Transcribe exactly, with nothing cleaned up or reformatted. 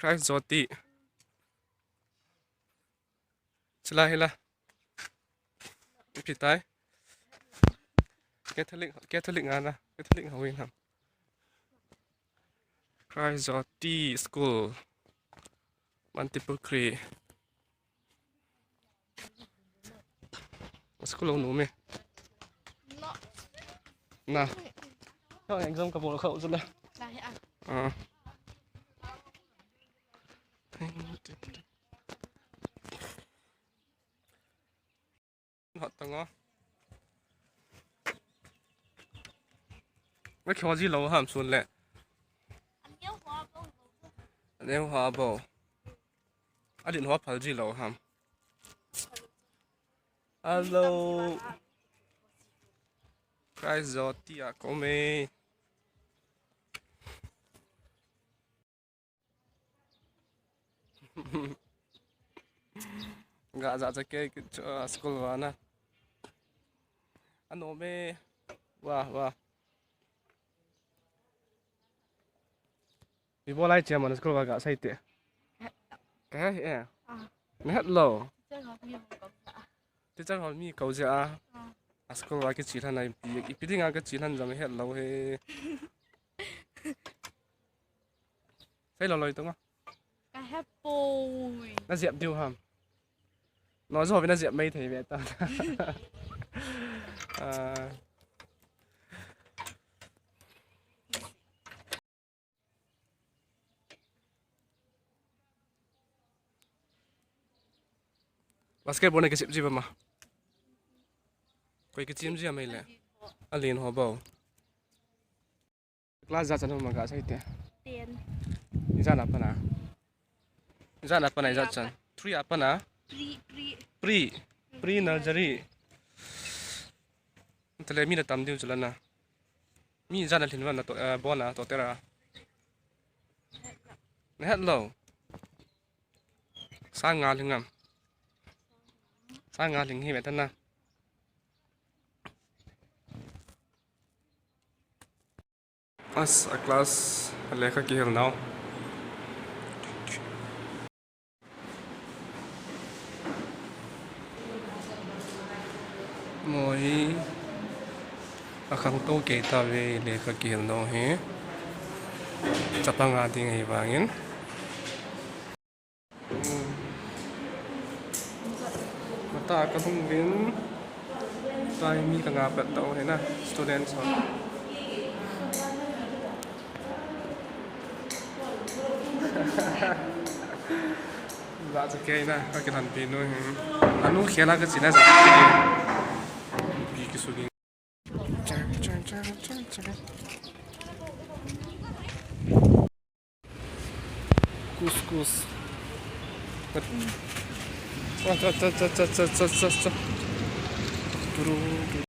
Christ Jyoti. Chila hila. Ipi tai. Catholic, Catholic ngana. Catholic hawin ham. Christ Jyoti School. Mantripukhri. School lo nu me. Na. Ka exam ka bol khau chu la. Ah. Hot tang o. Ve kho ji lo ham sun le. Aneu ha bo. Adin ho phal ji lo ham. Hello. Christ Jyoti a ko me. Ga ja cha ke, ke, cho, school vana. Ano me. Wa, wa. Ibo lai che man school va ga sai te. Ka he e. Ah. Na het lo. Teacher ho mi ko ja. Teacher ho mi ko ja a. Ah. A school va ke chi than ai pi, ipi dinga ke chi than jam het lo he. Sai lo loi tonga. Ka hepoi. Na jep diu ham. No jo ve na jep mai thei ve ta. Ah. Basketball na kisip ji ba ma. Koi kichim ji amai le. Alin ho bo. Class ijat chan hung ma ga sai te. Ten. Ijat na pana. Ijat na pana ijat chan. Three a pana. Pre, pre. Pre. Pre nursery. Tale mi na tam diu chula na. Mi ijat na lhin van na to, eh, bona to tera. Na het lo. Sang nga lhing am. Sang nga lhing hi ve ta na. As a class, a lekha kihil nau. Mo hi a khangtou kei ta ve lekha kihil nau hi. Chapang a ding ahi vangin. Mata ka hung vin. Tai mi ka nga pat tau he na, students ho. Za cha kei na, ka kilan pi nu hi. Anu khela ka china za. Pi ki sugi. Couscous. Cha, cha, cha. Turu, turu.